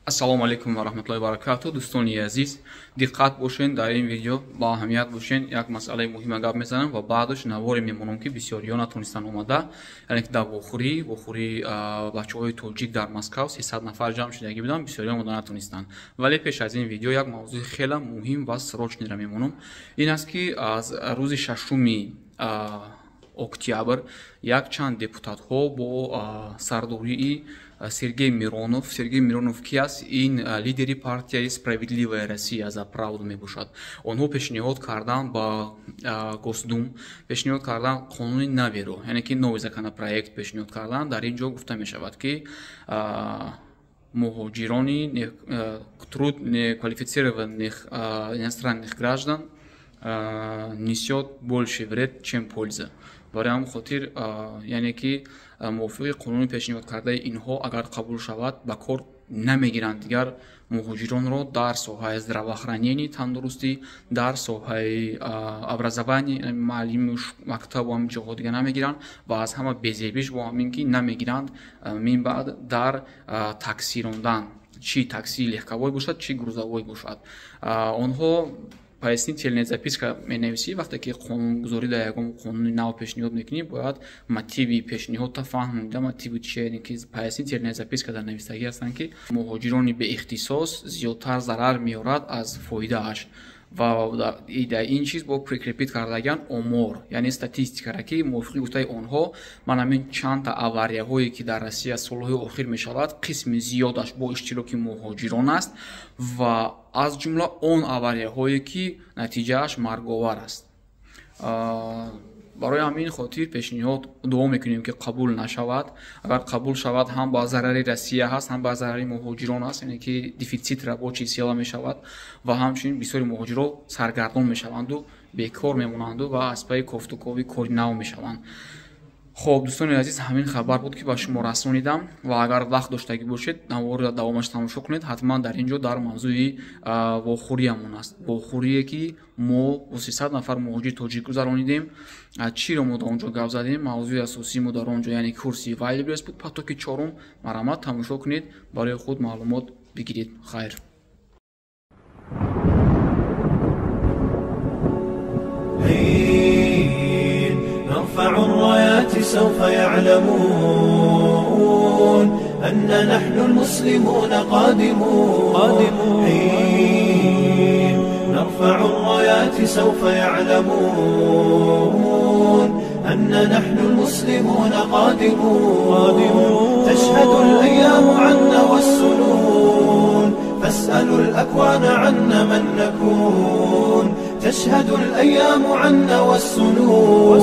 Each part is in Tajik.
Ассалому алайкум ва раҳматуллоҳи ва баракатуҳ. Дӯстони азиз, диққат бошен, дар ин видео ба аҳамият бошен. Як масъалаи муҳима гап мезанам ва баъдаш наворе мемонам, ки бисёриҳо натонистанд омада, яъне ки дар вохӯрии бачаҳои тоҷик дар Москав 300 нафар ҷамъ шудагӣ буданд, бисёриҳо омада натонистанд. Вале пеш аз ин видео як мавзӯи хеле муҳим ва срочныйро мемонам. Ин аст, ки аз рӯзи 6 октябр якчанд депутатҳо бо сардории Сергей Миронов. Сергей Миронов ки аст? Ин лидери партияи «Справедливая Россия», «За правду» мебошад. Онҳо пешниҳод карданд ба Госдум, пешниҳод карданд қонуни наверо, яъне ки новый законопроект пешниҳод карданд. Дар ин ҷо гуфта мешавад, ки муҳоҷирони труд неквалифицированных иностранных граждан несет больше вред, чем польза. Барои ҳамин хотир, яъне ки мувофиқи қонуни пешниҳод кардаи инҳо, агар қабул шавад, ба кор намегиранд дигар муҳоҷиронро дар соҳаи здравоохранение, тандурустӣ, дар соҳаи образование, маълиму мактабу ҳамин ҷоҳо дига намегиранд. Ва аз ҳама безебиш бо ҳамин, ки намегиранд мин баъд дар такси рондан, чӣ таксии легковой бошад, чӣ грузовой бошад. Онҳо пояснительная записка менависӣ. Вақте ки қонунгузорӣ дар ягон қонуни нав пешниҳод мекунӣ, бояд мотиви пешниҳодта фаҳмида, мотиви чие, ки пояснительная записка дар навистагӣ ҳастанд, ки муҳоҷирони беихтисос зиёдтар зарар меорад аз фоидааш. Ва дар ин чиз бо прикрепить кардагиан омор, яъне статистикара, ки мувофиқи гуфтаи онҳо, ман ҳамин чандта аварияҳое, ки дар Россия солҳои охир мешавад, қисми зиёдаш бо иштироки муҳоҷирон аст ва аз ҷумла он аварияҳое, ки натиҷааш марговар аст. Барои ҳамин хотир пешниҳод дуо мекунем, ки қабул нашавад. Агар қабул шавад, ҳам ба зарари Россия ҳаст, ҳам ба зарари муҳоҷирон аст, яъне ки дефицит рабочей сила мешавад ва ҳамчунин бисёри муҳоҷиро саргардон мешаванду бекор мемонанду ва аз пайи кофтукови кори нав мешаванд. Хоб, дӯстони азиз, ҳамин хабар буд, ки ба шумо расонидам. Ва агар вақт доштагӣ бошед, наворро давомаш тамошо кунед ҳатман. Дар ин ҷо дар мавзӯи вохӯриямон аст, вохӯрие, ки мо бо 300 нафар муҳоҷир тоҷик гузаронидем. Чиро мо дар он ҷо гап задем, мавзӯи асосии мо дар он ҷо, яъне курси Wildberries буд, потоки чорум. Марҳамат, тамошо кунед, барои худ маълумот бигиред. Хайр. نرفع الرايات، سوف يعلمون أن نحن المسلمون قادمون، قادمون. حين نرفع الرايات، سوف يعلمون أن نحن المسلمون قادمون، قادمون. تشهد الأيام عنا والسنون، فاسألوا الأكوان عنا من نكون. تشهد الأيام عنا والسنون،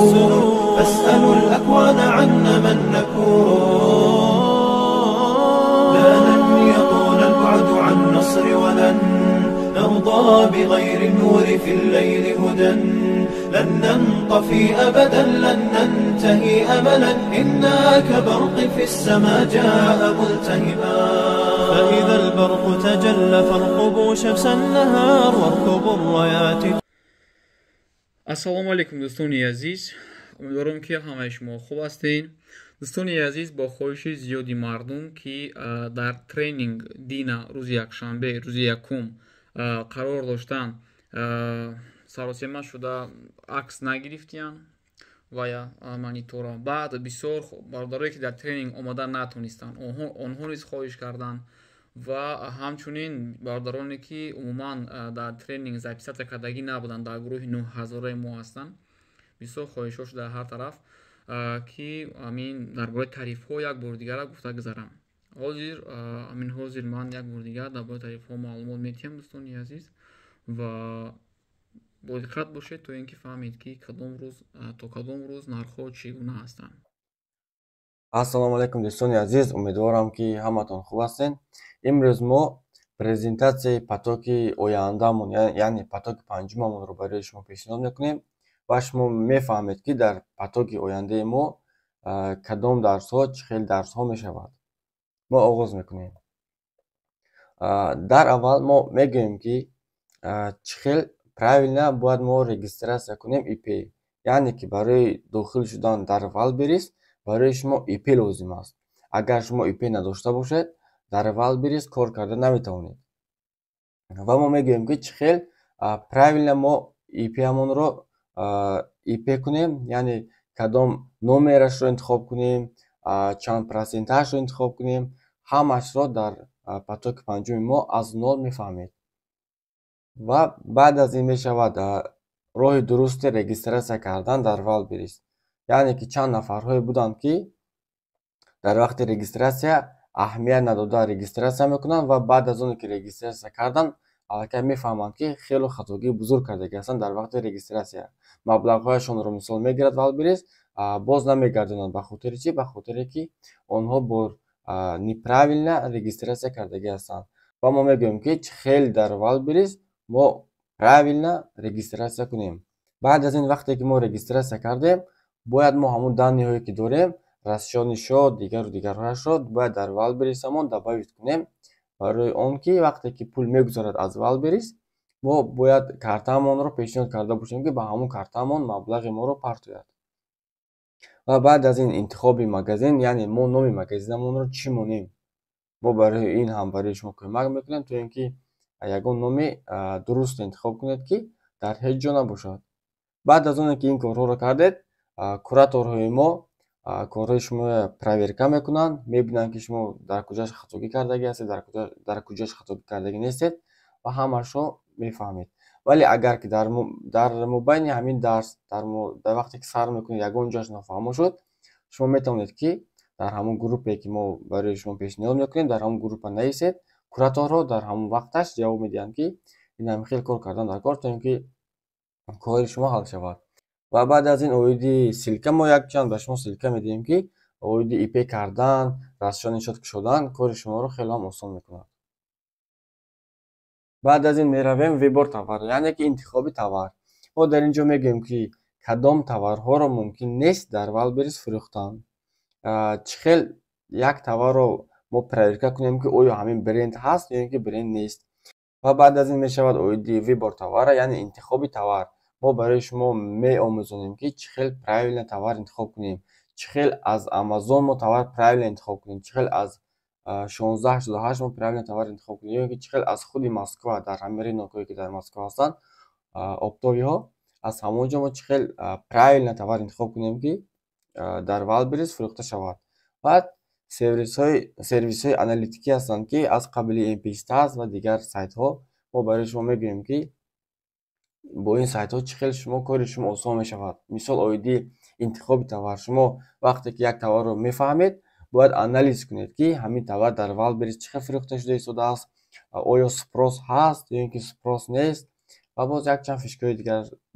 فاسألوا الأكوان عنا من نكون. لا لن يطول البعد عن نصر، ولن نرضى بغير النور في الليل هدى. لن ننطفي أبدا، لن ننتهي أملا، إنا كبرق في السما جاء ملتهبا. فإذا البرق تجلى فارقبوا شمس النهار واركبوا الرايات. Ассалому алайкум, дӯстони азиз, умедворам, ки ҳамаи шумо хуб ҳастед. Дӯстони азиз, бо хоҳиши зиёди мардум, ки дар тренинг дина рӯзи якшанбе, рӯзи якум қарор доштанд, саросема шуда акс нагирифтиянд ва монитора. Баъд бисёр бародарое, ки дар тренинг омада натонистанд, онҳо низ хоҳиш карданд ва ҳамчунин бародароне, ки умуман дар тренинг записаться кардагӣ набуданд, дар гурӯҳи 9000-аи мо ҳастанд, бисёр хоҳишҳо шуда ҳар тараф, ки ҳамин дар бораи тарифҳо як бори дигара гуфта гузарам. Ҳозир, ҳамин ҳозир ман як бори дигар дар бораи тарифҳо маълумот медиҳам, дӯстони азиз, ва бодиққат бошед, то ин ки фаҳмед, ки кадом рӯз то кадом рӯз нархҳо чӣ гуна ҳастанд. Ассалому алайкум, дӯстони азиз, умедворам, ки ҳаматон хуб ҳастед. Имрӯз мо презентатсияи потоки ояндамон, яъне потоки панҷумамонро барои шумо пешниҳод мекунем ва шумо мефаҳмед, ки дар потоки ояндаи мо кадом дарсҳо, чӣ хел дарсҳо мешавад. Мо оғоз мекунем. Дар аввал мо мегӯем, ки чӣ хел правильно бояд мо регистрация кунем ИП, яъне ки барои дохил шудан дар Wildberries барои шумо ИП лозим аст. Агар шумо ИП надошта бошед, Дар Wildberries кор карда наметавонед. Ва мо мегӯем, ки чӣ хел правильно мо ИПамонро ИП кунем, яъне кадом номерашро интихоб кунем, чанд проценташро интихоб кунем, ҳамаашро дар потоки панҷуми мо аз нол мефаҳмед. Ва баъд аз ин мешавад роҳи дурусти регистрация кардан дар Wildberries. Яъне ки чанд нафарҳое буданд, ки дар вақти регистрация аҳамият надода регистрация мекунанд ва баъд аз оне ки регистрация карданд, аллакай мефаҳманд, ки хело хатогии бузург кардагӣ ҳастанд дар вақти регистрация. Маблағҳояшонро, мисол, мегирад Wildberries, боз намегардонанд. Ба хотири чӣ? Ба хотире ки онҳо бо неправильно регистрация кардагӣ ҳастанд. Ва мо мегӯем, ки чӣ хел дар Wildberries мо правильно регистрация кунем. Баъд аз ин, вақте ки мо регистрация кардем, бояд мо ҳамун данныеҳое ки дорем, расчётный счёт, дигару дигарҳояшро бояд дар Wildberries-амон добавить кунем, барои он ки вақте ки пул мегузарад аз Wildberries, мо бояд картаамонро пешниҳод карда бошем, ки ба ҳамун картаамон маблағи моро партояд. Ва баъд аз ин интихоби магазин, яъне мо номи магазинамонро чӣ монем. Мо барои ин ҳам барои шумо кӯмак мекунем, то ин ки ягон номи дуруст интихоб кунед, ки дар ҳеҷ ҷо набошад. Баъд аз оне ки ин корҳоро кардед, кураторҳои мо корҳои шуморо проверка мекунанд, мебинанд, ки шумо дар куҷош хатогӣ кардагӣ ҳастед, дар куҷош хатогӣ кардагӣ нестед ва ҳамаашро мефаҳмед. Вале агар ки дар мобайни ҳамин дарс, дар вақте ки сар мекунед, ягон ҷояш нофаҳмо шуд, шумо метавонед, ки дар ҳамон группае ки мо барои шумо пешниҳод мекунем, дар ҳамон группа нависед. Кураторҳо дар ҳамон вақташ ҷавоб медиҳанд, ки ин ҳамин хел кор кардан дар кор, то ин ки кори шумо ҳал шавад. Ва баъд аз ин оиди ссылка, мо якчанд ба шумо ссылка медиҳем, ки оиди ИП кардан, расчётный счёт кушодан кори шуморо хеле ҳам осон мекунад. Баъд аз ин меравем выбор товар, яъне ки интихоби товар. Мо дар ин ҷо мегӯем, ки кадом товарҳоро мумкин нест дар Wildberries фурӯхтан, чӣ хел як товарро мо проверка кунем, ки оё ҳамин бренд ҳаст ё ин ки бренд нест. Ва баъд аз ин мешавад оиди выбор товара, яъне интихоби товар. Мо барои шумо меомӯзонем, ки чӣ хел правильно товар интихоб кунем, чӣ хел аз Амазон мо товар правильно интихоб кунем, чӣ хел аз 1688 мо правильно товар интихоб кунем, ё ин ки чӣ хел аз худи Москва, дар ҳамин рынокҳое ки дар Москва ҳастанд, оптовиҳо, аз ҳамон ҷо мо чӣ хел правильно товар интихоб кунем, ки дар Wildberries фурӯхта шавад. Баъд сервисҳои аналитикӣ ҳастанд, ки аз қабили MPStats ва дигар сайтҳо. Мо барои шумо мегӯем, ки бо ин сайтҳо чӣ хел шумо кори шумо осон мешавад. Мисол, оиди интихоби товар: шумо вақте ки як товарро мефаҳмед, бояд анализ кунед, ки ҳамин товар дар Wildberries чӣ хел фурӯхта шуда истодааст, оё спрос ҳаст ё ин ки спрос нест. Ва боз якчанд фишкаҳои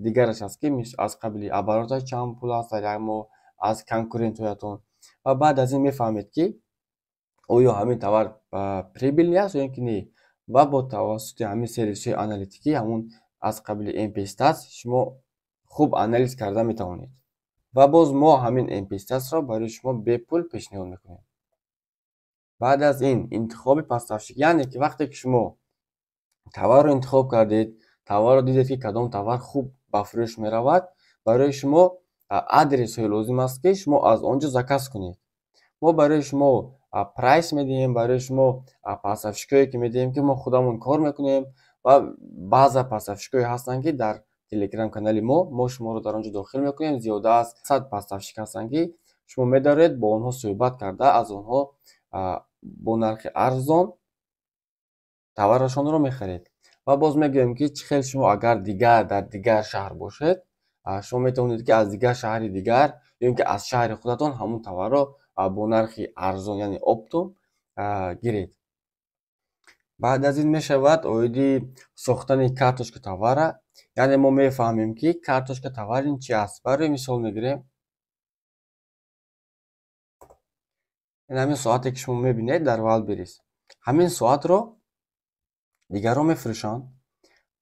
дигараш аст, ки аз қабили обороташ чанд пул аст дар як моҳ аз конкурентҳоятон. Ва баъд аз ин мефаҳмед, ки оё ҳамин товар прибыльный аст ё ин ки не. Ва бо тавассути ҳамин сервисҳои аналитикӣ, ҳамун аз қабили MPStats, шумо хуб анализ карда метавонед. Ва боз мо ҳамин MPStats-ро барои шумо бепул пешниҳод мекунем. Баъд аз ин интихоби поставщик, яъне ки вақте ки шумо товарро интихоб кардед, товарро дидед, ки кадом товар хуб ба фурӯш меравад, барои шумо адресҳое лозим аст, ки шумо аз он ҷо заказ кунед. Мо барои шумо прайс медиҳем, барои шумо поставщикҳое ки медиҳем, ки мо худамон кор мекунем. Ва баъза поставщикҳое ҳастанд, ки дар телеграм канали мо шуморо дар он ҷо дохил мекунем. Зиёда аз 100 поставщик ҳастанд, ки шумо медоред бо онҳо суҳбат карда, аз онҳо бо нархи арзон товарашонро мехаред. Ва боз мегӯем, ки чӣ хел шумо агар дигар дар дигар шаҳр бошед, шумо метавонед, ки аз дигар шаҳри дигар ё ин ки аз шаҳри худатон ҳамун товарро бо нархи арзон, яъне оптом, гиред. Баъд аз ин мешавад оиди сохтани карточка товара, яъне мо мефаҳмем, ки карточка товар ин чи аст. Барои мисол мегирем, ин ҳамин соате ки шумо мебинед дар Wildberries, ҳамин соатро дигарон мефурӯшанд,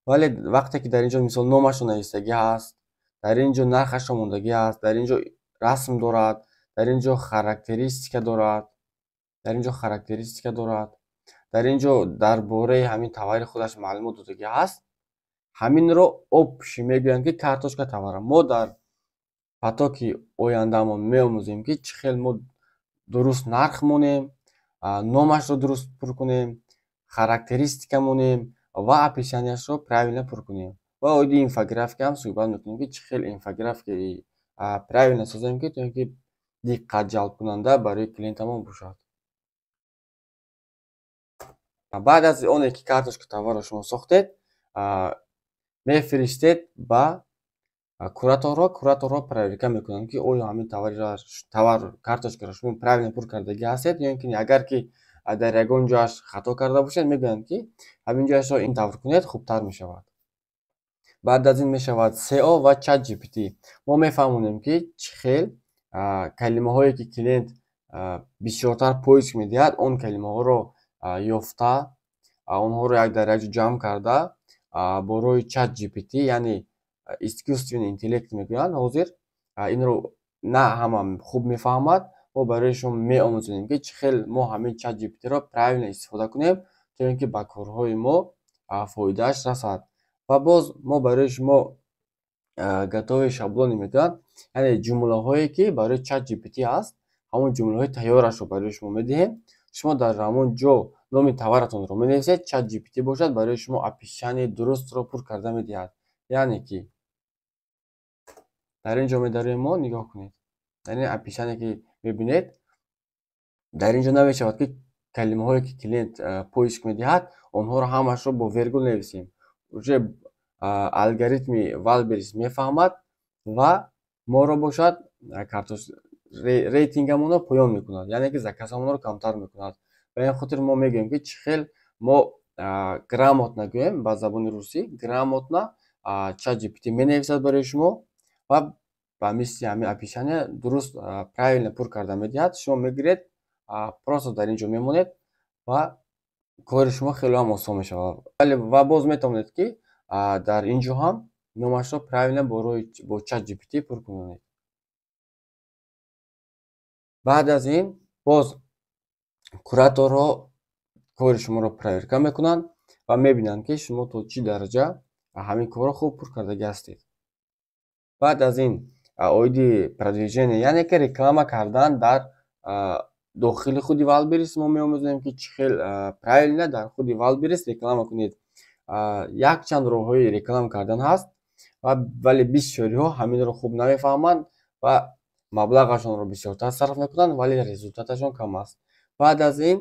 вале вақте ки дар ин ҷо, мисол, номашро навистагӣ ҳаст, дар ин ҷо нархашро мондагӣ ҳаст, дар ин ҷо расм дорад, дар ин ҷо характеристика дорад, дар ин ҷо характеристика дорад, дар ин ҷо дар бораи ҳамин товари худаш маълумот додагӣ ҳаст, ҳаминро общий мегӯянд, ки карточка товара. Мо дар потоки ояндаамон меомӯзем, ки чӣ хел мо дуруст нарх монем. Номашро дуруст пур кунем, характеристика монем ва описанияшро правильно пур кунем. Ва оиди инфографика ҳам суҳбат мекунем, ки чӣ хел инфографикаи правильно созем, ки то ин ки диққат ҷалбкунанда барои клиентамон бошад. Баъд аз оне ки карточка товарро шумо сохтед, мефиристед ба кураторҳо. Кураторҳо проверка мекунанд, ки оё ҳамин товар карточкаро шумо правильно пур кардагӣ ҳастед ё ин ки агар ки дар ягон ҷояш хато карда бошед, мегӯянд, ки ҳамин ҷояшро ин тавр кунед, хубтар мешавад. Баъд аз ин мешавад SEO ва Chat GPT. Мо мефаҳмонем, ки чӣ хел калимаҳое ки клиент бисёртар поиск медиҳад, он калимаҳоро ёфта, онҳоро як дар як ҷо ҷамъ карда, бо роҳи Chat GPT, яъне искусственный интеллект мегӯянд ҳозир, инро на ҳама хуб мефаҳмад. Мо барои шумо меомӯзонем, ки чӣ хел мо ҳамин Chat GPT-ро правильно истифода кунем, то ин ки ба корҳои мо фоидааш расад. Ва боз мо барои шумо готовый шаблоне мегӯянд, яъне ҷумлаҳое ки барои Chat GPT ҳаст, ҳамон ҷумлаҳои тайёрашро барои шумо медиҳем. Шумо дар ҳамон ҷо номи товаратонро менависед, Chat GPT бошад, барои шумо описание дурустро пур карда медиҳад. Яъне ки дар ин ҷо медароем мо, нигоҳ кунед, дар ин описание ки мебинед, дар ин ҷо намешавад, ки калимаҳое ки клиент поиск медиҳад, онҳоро ҳамашро бо вергул нависем. Уже алгоритми Вайлдберриз мефаҳмад ва моро бошад рейтингамонро поён мекунад, яъне ки заказамонро камтар мекунад. Ба ин хотир мо мегӯем, ки чӣ хел мо грамотно гӯем, ба забони русӣ грамотно Chat GPT менависад барои шумо ва ба мисли ҳамин описание дуруст, правильно пур карда медиҳад. Шумо мегиред, просто дар ин ҷо мемонед ва кори шумо хеле ҳам осон мешавад. Ва боз метавонед, ки дар ин ҷо ҳам номашро правильно бо роҳи бо Chat GPT пур кунед. Баъд аз ин боз кураторҳо кори шуморо проверка мекунанд ва мебинанд, ки шумо то чӣ дараҷа ҳамин корро хуб пур кардагӣ ҳастед. Баъд аз ин оиди продвижение, яъне ки реклама кардан дар дохили худи Вайлдберриз, мо меомӯзем, ки чӣ хел правильно дар худи Вайлдберриз реклама кунед. Якчанд роҳҳои реклама кардан ҳаст, вале бисёриҳо ҳаминро хуб намефаҳманд ва маблағашонро бисёртар сарф мекунанд, вале результаташон кам аст. Баъд аз ин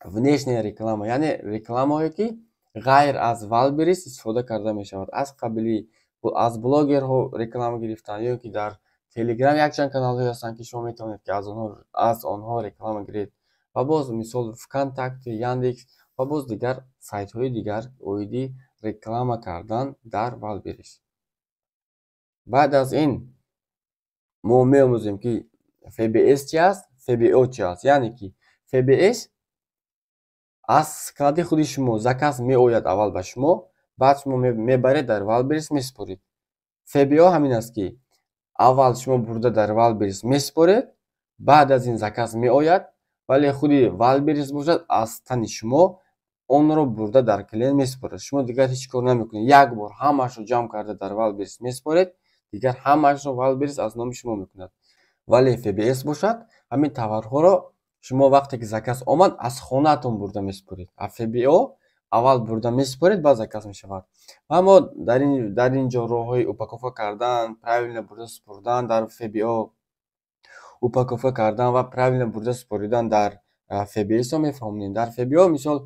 внешняя реклама, яъне рекламаҳое ки ғайр аз Вайлдберриз истифода карда мешавад, аз қабили аз блогерҳо реклама гирифтан ё ки дар Телеграм якчанд каналҳое ҳастанд, ки шумо метавонед, ки аз онҳо реклама гиред, ва боз мисол ВКонтакте, Яндекс ва боз дигар сайтҳои дигар оиди реклама кардан дар Вайлдберриз. Баъд аз ин мо меомӯзем, ки ФБС чи аст, ФБО чи аст. Яъне ки ФБС аз склади худи шумо заказ меояд аввал ба шумо, баъд шумо мебаред, дар Вайлдберриз месупоред. ФБО ҳамин аст, ки аввал шумо бурда дар Вайлдберриз месупоред, баъд аз ин заказ меояд, вале худи Вайлдберриз бошад, аз тани шумо онро бурда дар клиент месупорад. Шумо дигар ҳеҷ кор намекунед, як бор ҳамаашро ҷамъ карда дар Вайлдберриз месупоред, дигар ҳамаашро Вайлдберриз аз номи шумо мекунад. Вале ФБС бошад, ҳамин товарҳоро шумо вақте ки заказ омад, аз хонаатон бурда месупоред, а ФБО аввал бурда месупоред, баъд заказ мешавад. Ва мо дар ин ҷо роҳҳои упаковка кардан, правильно бурда супурдан дар ФБО, упаковка кардан ва правильно бурда супоридан дар ФБС-ро мефаҳмонем. Дар ФБО мисол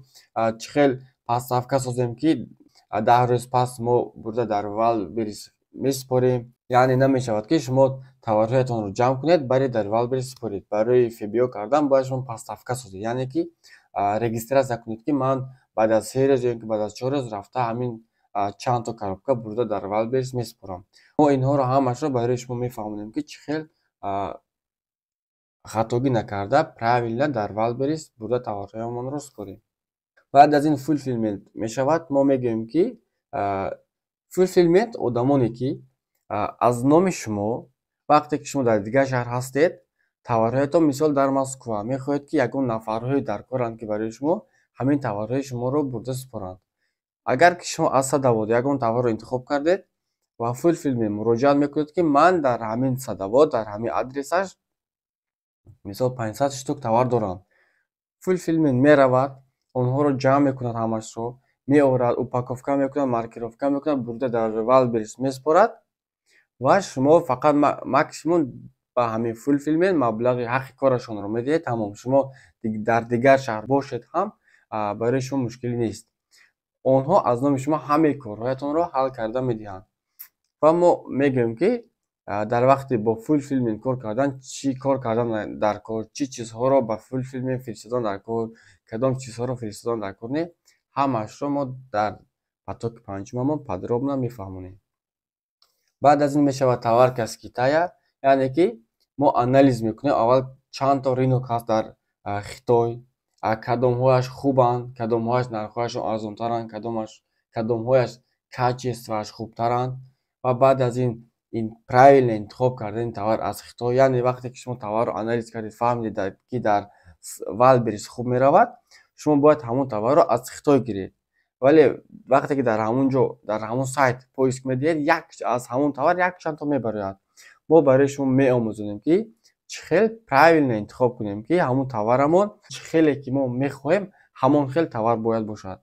чӣ хел поставка созем, ки 10 рӯз пас мо бурда дар Вайлдберриз месупорем. Яъне намешавад, ки шумо товарҳоятонро ҷамъ кунед, баред, дар Вайлдберриз супоред. Барои ФБО кардан бояд шумо поставка созед, яъне ки регистрация кунед, ки ман баъд аз 3 рӯз ё ин ки баъд аз 4 рӯз рафта ҳамин чанд то коробка бурда дар Вайлдберриз месупорам. Мо инҳоро ҳамашро барои шумо мефаҳмонем, ки чӣ хел хатогӣ накарда, правильно дар Вайлдберриз бурда товарҳоямонро супорем. Баъд аз ин фулфилмент мешавад. Мо мегӯем, ки фулфилмент одамоне ки аз номи шумо, вақте ки шумо дар дигар шаҳр ҳастед, товарҳоятон мисол дар Москва, мехоҳед, ки ягон нафарҳое дар коранд, ки барои шумо ҳамин товарҳои шуморо бурда супоранд. Агар ки шумо аз Садовод ягон товарро интихоб кардед ва фулфилмент муроҷиат мекунед, ки ман дар ҳамин Садовод, дар ҳамин адресаш мисол 500 штук товар дорам. Fulfillment меравад, онҳоро ҷамъ мекунад, ҳамашро меорад, упаковка мекунад, маркировка мекунад, бурда дар Wildberries месупорад ва шумо фақат максимум ба ҳамин fulfillment маблағи ҳаққи корашонро медиҳед, тамом. Шумо дар дигар шаҳр бошед ҳам, барои шумо мушкилӣ нест. Онҳо аз номи шумо ҳамаи корҳоятонро ҳал карда медиҳанд. Ва мо мегӯем, ки дар вақти бо fulfillment кор кардан чӣ кор кардан дар кор, чӣ чизҳоро ба fulfillment фиристодан дар кор, кадом чизҳоро фиристодан дар кор не, ҳамаашро мо дар потоки панҷумамон подробно мефаҳмонем. Баъд аз ин мешавад товарка с Китая, яъне ки мо анализ мекунем аввал, чанд то рынок ҳаст дар Хитой, кадомҳояш хубанд, кадомҳояш нархҳояшон арзонтаранд, кадомҳояш качествоаш хубтаранд. Ва баъд аз ин правильно интихоб кардани товар аз Хитой, яъне вақте ки шумо товарро анализ кардед, фаҳмидед, ки дар Wildberries хуб меравад, шумо бояд ҳамон товарро аз Хитой гиред. Вале вақте ки дар ҳамон ҷо, дар ҳамон сайт поиск медиҳед, як аз ҳамон товар якчанд то мебарояд. Мо барои шумо меомӯзонем, ки чӣ хел правильно интихоб кунем, ки ҳамон товарамон чӣ хеле ки мо мехоҳем, ҳамон хел товар бояд бошад.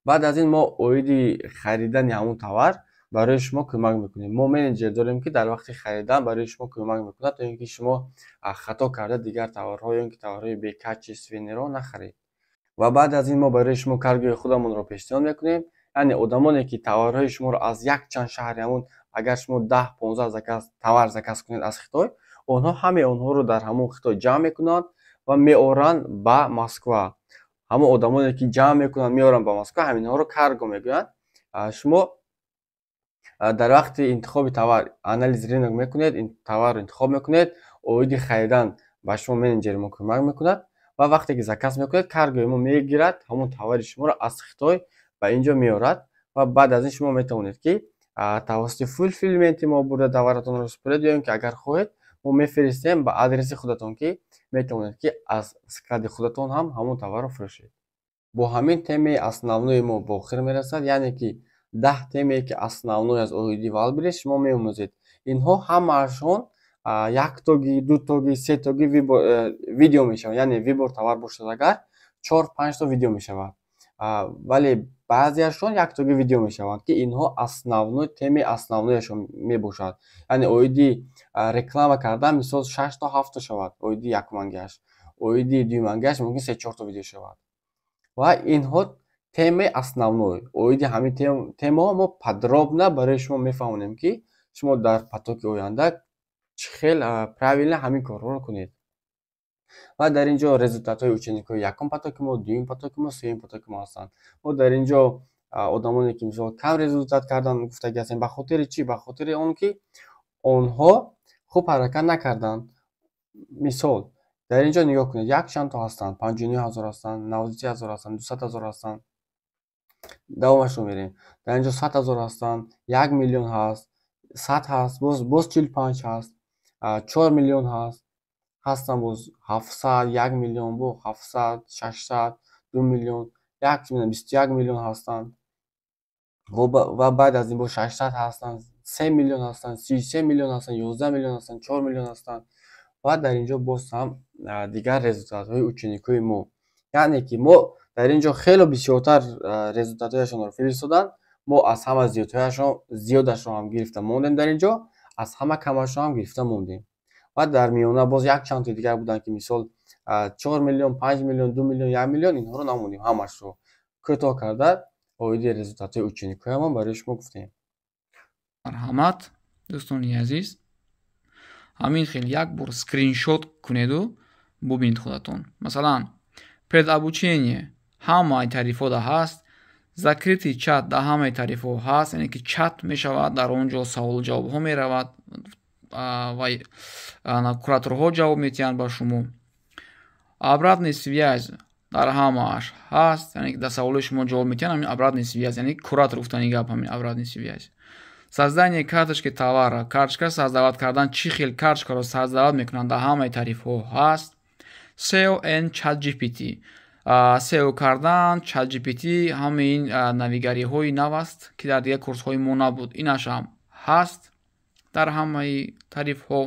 Баъд аз ин мо оиди харидани ҳамон товар барои шумо кӯмак мекунем. Мо менеҷер дорем, ки дар вақти харидан барои шумо кӯмак мекунад, то ин ки шумо хато карда дигар товарҳо ё ин ки товарҳои бекачественныйро нахаред. Ва баъд аз ин мо барои шумо каргои худамонро пешниҳод мекунем, яъне одамоне ки товарҳои шуморо аз якчанд шаҳри ҳамон, агар шумо 10-15 заказ товар заказ кунед аз Хитой, онҳо ҳамаи онҳоро дар ҳамон Хитой ҷамъ мекунанд ва меоранд ба Москва. Ҳамон одамоне ки ҷамъ мекунанд, меоранд ба Москва, ҳаминҳоро карго мегӯянд. Шумо дар вақти интихоби товар анализ рынок мекунед, товарро интихоб мекунед, оиди харидан ба шумо менеҷери мо кӯмак мекунад ва вақте ки заказ мекунед, каргои мо мегирад, ҳамон товари шуморо аз Хитой ба ин ҷо меорад. Ва баъд аз ин шумо метавонед, ки тавассути fulfillment и мо бурда товаратонро супоред ё ин ки агар хоҳед, мо мефиристем ба адреси худатон, ки метавонед, ки аз склади худатон ҳам ҳамон товарро фурӯшед. Бо ҳамин темаи основнои мо ба охир мерасад, яъне ки 10 темае ки основной аз оиди Wildberries шумо меомӯзед. Инҳо ҳамаашон яктоги, дутоги, сетоги видео мешаванд, яъне выбор товар бошад агар, чор панҷто видео мешавад, вале баъзеашон яктоги видео мешаванд, ки инҳо основной темаи основнояшон мебошад. Яъне оиди реклама кардан, мисол, шашто, ҳафто шавад оиди якумангиаш, оиди дуюмангиаш мумкин се чорто видео шавад. Ва инҳо темаи основной. Оиди ҳамин темаҳо мо подробно барои шумо мефаҳмонем, ки шумо дар потоки оянда чӣ хел правильно ҳамин корҳоро кунед. Ва дар ин ҷо результатҳои ученикҳои якум потоки мо, дуюм потоки мо, сеюм потоки мо ҳастанд. Мо дар ин ҷо одамоне ки, мисол, кам результат карданд гуфтагӣ ҳастем. Ба хотири чӣ? Ба хотири он ки онҳо хуб ҳаракат накарданд. Мисол, дар ин ҷо нигоҳ кунед, якчанд то ҳастанд: 59 000 ҳастанд, 93 000 ҳастанд, 200 000 ҳастанд. Давомашро мерем. Дар ин ҷо 100 000 ҳастанд, 1 миллион ҳаст, 100 ҳаст, боз 45 ҳаст, 4 миллион ҳаст, ҳастанд боз 700, 1 миллион, бо 700, 600, 2 миллион, 21 миллион ҳастанд. Ва баъд аз ин боз 600 ҳастанд, 3 миллион ҳастанд, 33 миллион ҳастанд, 11 миллион ҳастанд, 4 миллион ҳастанд. Ва дар ин ҷо боз ҳам дигар результатҳои ученикҳои мо, яъне ки мо дар ин ҷо хело бисёртар результатҳояшонро фиристоданд. Мо аз ҳама зиёдҳояшон зиёдашро ҳам гирифта мондем, дар ин ҷо аз ҳама камашро ҳам гирифта мондем. Ва дар миёна боз якчандтои дигар буданд, ки мисол 4 миллион, 5 миллион, 2 миллион, 1 миллион, инҳоро намондем. Ҳамашро кӯтоҳ карда оиди результатҳои ученикҳоямон барои шумо гуфтем. Марҳамат, дӯстони азиз, ҳамин хел як бор скриншот кунеду бубинед худатон. Масалан, предобучение ҳамаи тарифҳода ҳаст, закрытый чат дар ҳамаи тарифҳо ҳаст, яъне ки чат мешавад, дар он ҷо саволу ҷавобҳо меравад ва кураторҳо ҷавоб метиҳанд ба шумо. Обратный связь дар ҳамааш ҳаст, яъне дар саволои шумо ҷавоб метиҳанд. Ҳамин обратный связь, яъне куратор гуфтани гап, ҳамин обратный связь. Создание карточки товара, карточка создавать кардан, чӣ хел карточкаро создавать мекунанд, дар ҳамаи тарифҳо ҳаст. SEO and ChatGPT, SEO кардан, ChatGPT, ҳамаи ин навигариҳои нав аст, ки дар дигар курсҳои мо набуд, инашам ҳаст дар ҳамаи тарифҳо.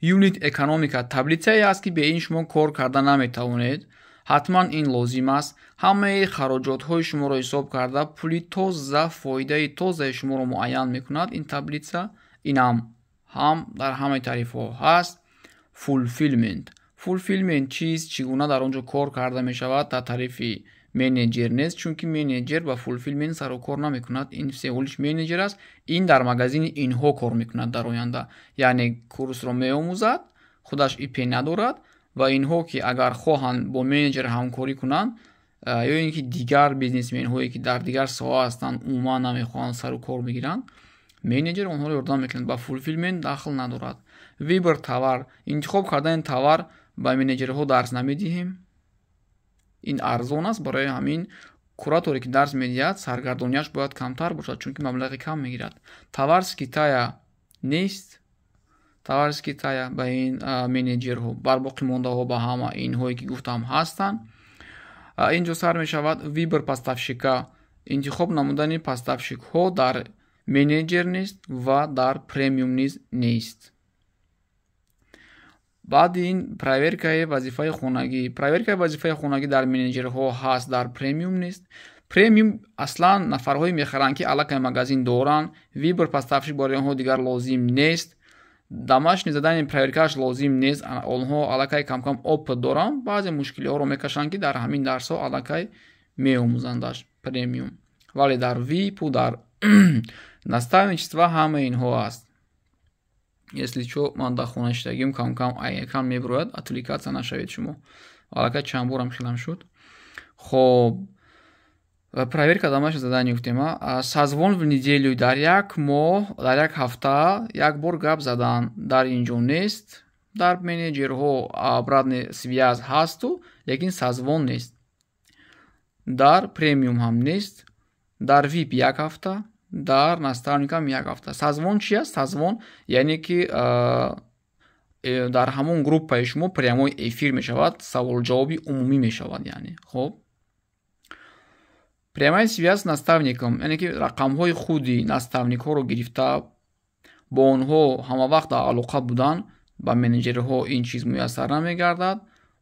Юнит экономика таблицае аст, ки бе ин шумо кор карда наметавонед. Ҳатман ин лозим аст. Ҳамаи хароҷотҳои шуморо ҳисоб карда, пули тоза, фоидаи тозаи шуморо муайян мекунад ин таблица. Инам ҳам дар ҳамаи тарифҳо ҳаст. Fulfillment. Fulfillment чист, чӣ гуна дар он ҷо кор карда мешавад, дар тарифи менеҷер нест, чунки менеҷер ба fulfillment сару кор намекунад. Ин всего лишь менеҷер аст. Ин дар магазини инҳо кор мекунад дар оянда, яъне курсро меомӯзад, худаш ИП надорад ва инҳо ки агар хоҳанд бо менеҷер ҳамкорӣ кунанд ё ин ки дигар бизнесменҳое, ки дар дигар соҳа ҳастанд, умуман намехоҳанд сару кор бигиранд, менеҷер онҳоро ёрдам мекунад, ба fulfillment дахл надорад. Выбор товар, интихоб кардани товар ба менеҷерҳо дарс намедиҳем. Ин арзон аст, барои ҳамин кураторе, ки дарс медиҳад, саргардонияш бояд камтар бошад, чунки маблағи кам мегирад. Товар с Китая нест. Товар с Китая ба ин менеҷерҳо, бар боқимондаҳо ба ҳама инҳое, ки гуфтам, ҳастанд. Ин ҷо сар мешавад выбор поставщика, интихоб намудани поставщикҳо дар менеҷер нест ва дар премиум низ нест. Баъди ин проверкаи вазифаи хонагӣ. Проверкаи вазифаи хонагӣ дар менеҷерҳо ҳаст, дар премиум нест. Премиум аслан нафарҳое мехаранд, ки аллакай магазин доранд. Выбор поставщик барои онҳо дигар лозим нест. Домашний задание проверкааш лозим нест, онҳо аллакай камкам опыт доранд, баъзе мушкилиҳоро мекашанд, ки дар ҳамин дарсҳо аллакай меомӯзандаш премиум. Вале дар випу дар наставничество ҳамаи инҳо аст. Если чо, ман дар хона шидагим, камкам экран мебирояд, отвлекаться нашавед шумо. Аллакай чанд борам хелам шуд. Хоб, проверка домашнего задания гуфтем. Созвон в неделю, дар як моҳ, дар як ҳафта як бор гап задан дар ин ҷо нест. Дар менеҷерҳо обратный связь ҳасту, лекин созвон нест. Дар премиум ҳам нест. Дар вип як ҳафта, дар наставникам як ҳафта. Созвон чи аст? Созвон яъне ки дар ҳамон группаи шумо прямой эфир мешавад, саволҷавоби умумӣ мешавад, яъне. Хоб, прямая связь с наставником, яъне ки рақамҳои худи наставникҳоро гирифта, бо онҳо ҳамавақт дар алоқа будан ба менеҷерҳо ин чиз муяссар намегардад,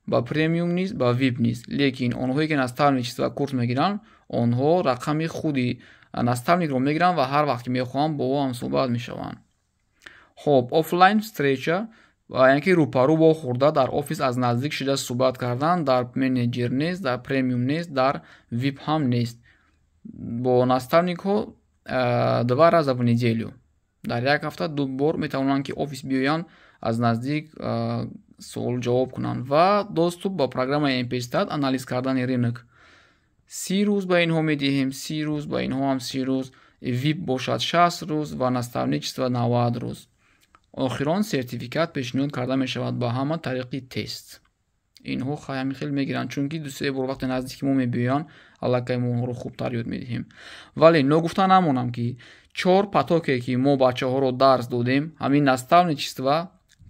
ба премиум низ, ба вип низ. Лекин онҳое, ки наставничество курс мегиранд, онҳо рақами худи наставникро мегиранд ва ҳар вақт ки мехоҳанд, бо ӯ ҳамсӯҳбат мешаванд. Хоб, офлайн встреча, яъне ки рӯпарӯ вохӯрда, дар офис аз наздик шида суҳбат кардан дар менеҷер нест, дар премиум нест, дар вип ҳам нест. Бо наставникҳо два раза в неделю, дар як ҳафта ду бор метавонанд, ки офис биёянд, аз наздик суол ҷавоб кунанд. Ва доступ ба программаи MPStat, анализ кардани рынок 30 рӯз ба инҳо медиҳем, 30 рӯз, ба инҳо ҳам 30 рӯз, вип бошад 60 рӯз ва наставничество 90 рӯз. Охирон сертификат пешниҳод карда мешавад ба ҳама тариқи тест. Инҳо ҳамин хел мегиранд, чунки дусе бор вақте наздики мо мебиёянд, аллакай мо онҳоро хубтар ёд медиҳем. Вале ногуфта намонам, ки чор потоке, ки мо бачаҳоро дарс додем, ҳамин наставничество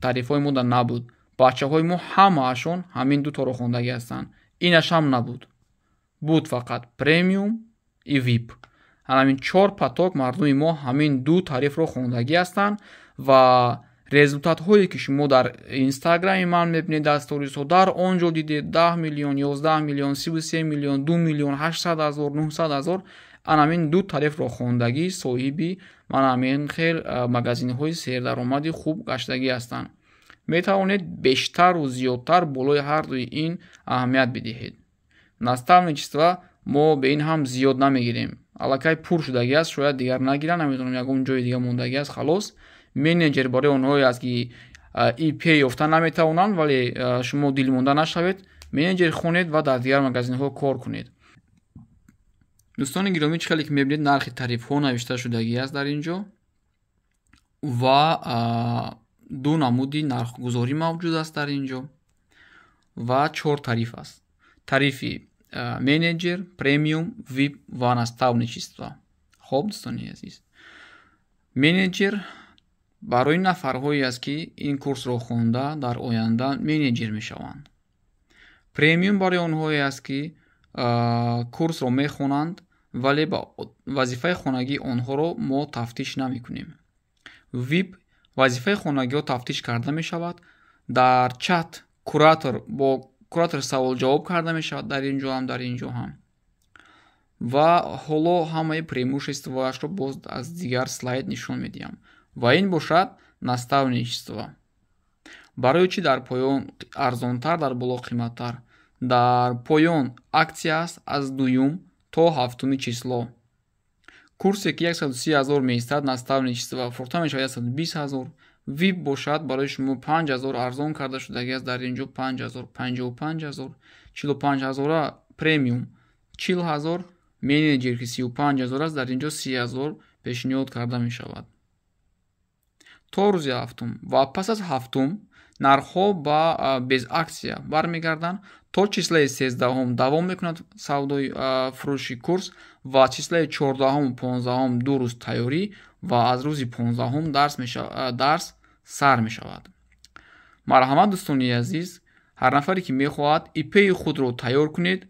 тарифҳои мо да набуд. Бачаҳои мо ҳамаашон ҳамин дуторо хондагӣ ҳастанд. Инаш ҳам набуд, буд фақат премиум и вип. Ҳамин чор поток мардуми мо ҳамин ду тарифро хондагӣ ҳастанд ва результатҳое, ки шумо дар инстаграми ман мебинед, дар сторисҳо, дар он ҷо дидед, 10 миллион, 11 миллион, 33 миллион, 2 миллион 800 ҳазор, 900 ҳазор, ан ҳамин ду тарифро хондагӣ соҳиби ман ҳамин хел магазинҳои сердаромади хуб гаштагӣ ҳастанд. Метавонед бештару зиёдтар болои ҳардуи ин аҳамият бидиҳед. Наставничество мо бе ин ҳам зиёд намегирем, аллакай пур шудагӣ аст, шояд дигар нагиранд, намедонам, ягон ҷои дига мондагӣ аст, халос. Менеҷер барои онҳое аст, ки ИП ёфта наметавонанд, вале шумо дилмонда нашавед, менеҷер хонед ва дар дигар магазинҳо кор кунед. Дӯстони гиромӣ, чӣ хеле ки мебинед, нархи тарифҳо навишта шудагӣ аст дар ин ҷо ва ду намуди нархгузорӣ мавҷуд аст дар ин ҷо ва чор тариф аст: тарифи менеҷер, премиум, вип ва наставничество. Хоб, дӯстони азиз, менеҷер барои нафарҳое аст, ки ин курсро хонда, дар оянда менеҷер мешаванд. Премиум барои онҳое аст, ки курсро мехонанд, вале ба вазифаи хонагии онҳоро мо тафтиш намекунем. Вип Вазифаи хонагиҳо тафтиш карда мешавад. Дар чат куратор бо куратор савол-ҷавоб карда мешавад, дар ин ҷо ҳам, дар ин ҷо ҳам. Ва ҳоло ҳамаи преимуществоашро боз аз дигар слайд нишон медиҳам. Ва ин бошад наставничество. Барои чӣ дар поён арзонтар, дар боло қиматтар? Дар поён аксия аст аз дуюм то ҳафтуми число. Курсе, ки 130 ҳазор меистад, наставничество фурӯхта мешавад 120 ҳазор. Вип бошад, барои шумо 5 ҳазор арзон карда шудагӣ аст. Дар ин ҷо 5 ҳазор, 55 ҳазор, 45 ҳазора премиум, 40 ҳазор, менеҷер, ки 35 ҳазор аст, дар ин ҷо 30 ҳазор пешниҳод карда мешавад то рӯзи ҳафтум. Ва пас аз ҳафтум нархҳо ба без аксия бармегарданд. То числаи 13-ҳум давом мекунад савдои фурӯши курс ва числаи 14-ҳум, 15-ҳум 2 рӯз тайёрӣ ва аз рӯзи 15-ҳум дарс сар мешавад. Марҳамат, дӯстони азиз, ҳар нафаре, ки мехоҳад, ИПи худро тайёр кунед,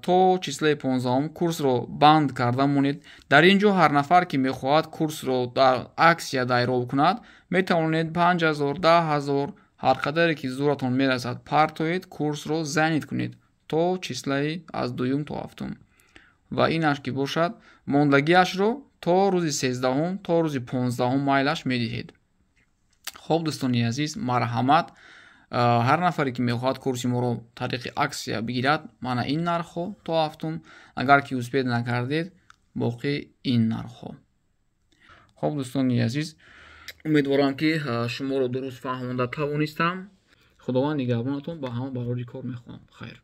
то числаи 15-ҳум курсро банд карда монед. Дар ин ҷо ҳар нафар, ки мехоҳад курсро дар аксия дайроб кунад, метавонед 5000, 10 000, ҳар қадаре ки зӯратон мерасад, партоед, курсро занят кунед то числаи аз дуюм то ҳафтум. Ва инаш ки бошад, мондагиашро то рӯзи 13-ҳум, то рӯзи 15-ҳум майлаш медиҳед. Хоб, дӯстони азиз, марҳамат, ҳар нафаре, ки мехоҳад курси моро тариқи аксия бигирад, мана ин нархҳо то ҳафтум. Агар ки успеть накардед, боқӣ ин нархҳо. Хоб, дӯстони азиз, умедворам, ки шуморо дуруст фаҳмонда тавонистам. Худованд нигаҳбонатон. Ба ҳама барори кор мехоҳам. Хайр.